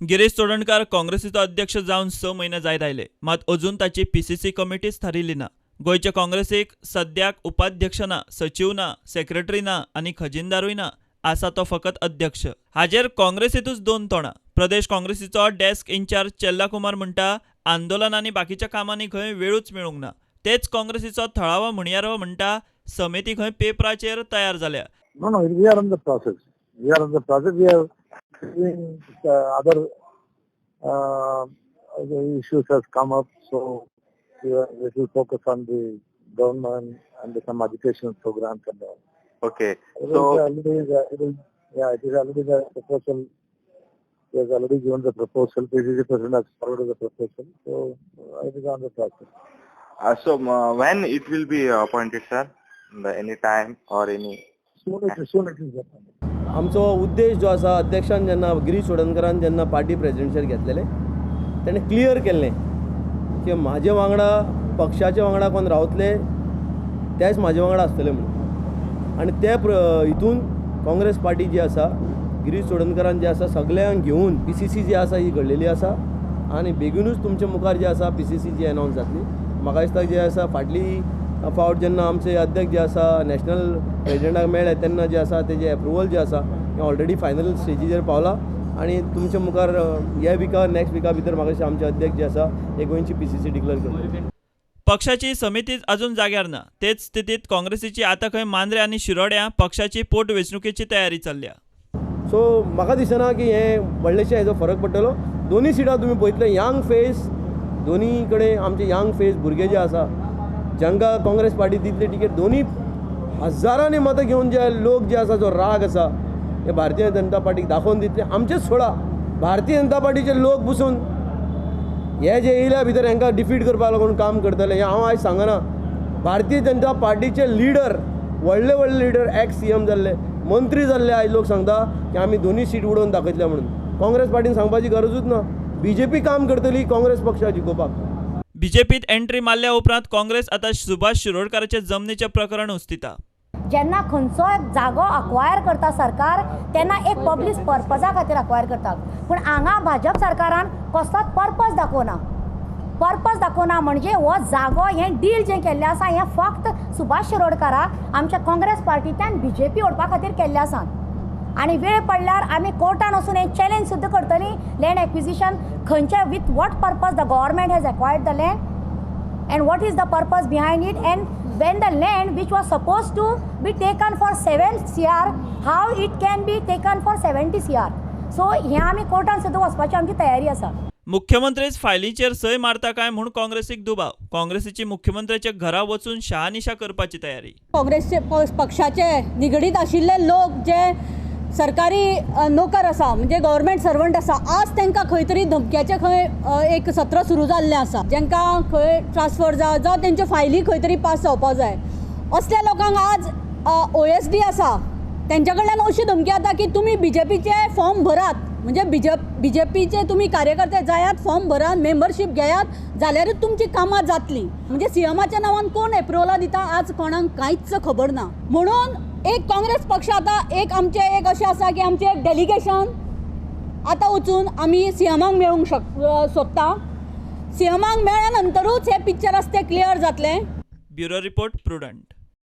गिरीश चोडणकार काँग्रेसीचो अध्यक्ष जावन 6 म्हयने जायत आयले, मात अजून ताची पीसीसी कमिटीच थारिल्ली ना. गोंयचे काँग्रेसीक सद्याक उपाध्यक्ष ना, सचीव ना, सेक्रेटरी ना आनी खजिनदारूय ना. आसा तो फकत अध्यक्ष. हाजेर काँग्रेसीतूच दोन तोंडां. प्रदेश काँग्रेसीचो डेस्क इन्चार्ज चेल्ला कुमार म्हणटा, आंदोलन आनी बाकीच्या कामांनी खंय वेळूच मेळूंक ना. तेच काँग्रेसीचो थळावो म्हणयारो म्हणटा, समिती खंय पेपराचेर तयार जाल्या. No, no, we are on the process. We are on the process. We are doing other issues has come up, so we are little focus on the government and some education programs and all. Okay. It So is already, it is, yeah, it is already the proposal. He has already given the proposal. PCC president has forwarded the proposal. So it is on the process. So when it will be appointed, sir? Any time or any? Soon it is appointed. आमचो उद्देश जो आसा, अध्यक्षान जेन्ना गिरीश चोडणकरान जेन्ना party प्रेजिडेंटचेर घेतलेले तेणें clear केल्लें की म्हाजे वांगडा पक्षाचे वांगडा कोण रावतले तेच म्हाजे वांगडा आसतले म्हणून. आनी ते हितून काँग्रेस पार्टी जी आसा गिरीश चोडणकरान जे आसा सगल्यांक घेवन पीसीसी जी आसा ही घडलेली आसा आनी बेगीनूच तुमचे मुखार जे आसा पीसीसी जी अनावन्स जातली. म्हाका दिसता जे आसा फाटली फावट जेन्ना आमचे अध्यक्ष जे आसा नॅशनल प्रेजिडेंटाक मेळ्ळे तेन्ना जे आसा तेजें एप्रुवल जे आसा हें ऑलरेडी फायनल स्टेजीचेर पावला आनी तुमचे मुखार ह्या विका नेक्स्ट विका भितर म्हाका दिसता आमचे अध्यक्ष जे आसा हे गोंयची पीसीसी डिक्लेअर करतले. पक्षाची समितीच अजून जाग्यार ना. तेच स्थितीत काँग्रेसीची आतां खंय मांद्रे आनी शिरोड्यां पक्षाची पोटवेंचणुकेची तयारी चल्ल्या. सो म्हाका दिसना की हें व्हडलेशें हेजो फरक पडटलो. दोनूय सिटां तुमी पळयतले यंग फेस, दोनूय कडेन आमचे यंग फेस भुरगे जे आसा जांकां काँग्रेस पार्टी दितली टिकेट, दोनूय हजारांनी मतां घेवन जे लोक जे आसा जो राग आसा हे भारतीय जनता पार्टीक दाखोवन दितले. आमचेच सोडा, भारतीय जनता पार्टीचे लोक बसून हे जे येयल्या भितर हांकां डिफीट करपाक लागून काम करतले हें हांव आयज सांगना. भारतीय जनता पार्टीचे लिडर, व्हडले व्हडले लिडर एक्स सीएम जाल्ले, मंत्री जाल्ले आयज लोक सांगता की आमी दोनूय सीट उडोवन दाखयतले म्हणून. काँग्रेस पार्टीन सांगपाची गरजूच ना. बीजेपी काम करतली काँग्रेस पक्षाक जिखोवपाक. बीजेपीत एंट्री मारल्या उपरांत काँग्रेस आतां सुभाष शिरोडकाराचे जमनीचें प्रकरण उस्तिता. जेन्ना खंयचो जागो अक्वायर करता सरकार तेन्ना एक पब्लीक पर्पजा खातीर अक्वायर करता, पूण हांगा भाजप सरकारान कसलोच पर्पज दाखोवना. पर्पज दाखोवना म्हणजे हो जागो हें डील जें केल्लें आसा हें फक्त सुभाष शिरोडकाराक आमच्या काँग्रेस पार्टींतल्यान बीजेपी ओडपा खातीर केल्लें आसा. आनी वेळ पडल्यार आमी कोर्टान वचून हें चॅलेंज सुद्दां करतलीं. लँड एक्विजिशन खंयच्या with what purpose the government has acquired the land and what is the purpose behind it, and when the land which was supposed to be taken for 7 CR, how it can be taken for 70 CR. So हें आमी कोर्टान सुद्दां वचपाची आमची तयारी आसा. मुख्यमंत्रीच फायलीचेर सय मारता काय म्हूण काँग्रेसीक दुबाव. काँग्रेसीची मुख्यमंत्र्याच्या घरा वचून शहानिशा करपाची तयारी. काँग्रेसचे पक्षाचे निगडीत आशिल्ले लोक जे सरकारी नोकर आसा म्हणजे गव्हर्मेंट सर्वंट आसा, आज तांकां खंय तरी धमक्याचें खंय एक सत्र सुरू जाल्लें आसा. जांकां खंय ट्रान्सफर जावं तेंच्यो फायली खंय तरी पास जावपाक जाय असल्या लोकांक आज OSD आसा तेंच्या कडल्यान अशी धमकी येता की तुमी बीजेपीचे फॉर्म भरात, म्हणजे बीजेपीचे तुमी कार्यकर्ते जायात, फॉर्म भरात, मेंबरशीप घेयात जाल्यारूच तुमची कामां जातलीं. म्हणजे सीएमाच्या नांवान कोण एप्रुवलां दिता आज कोणाक कांयच खबर ना. म्हणून एक काँग्रेस पक्ष आतां एक आमचें एक अशें आसा की आमचें एक डेलिगेशन आतां वचून आमी सीएमाक मेळूंक सोदता. सीएमाक मेळ्ळ्या नंतरूच हें पिक्चर आसा तें क्लियर जातलें. Bureau report, Prudent.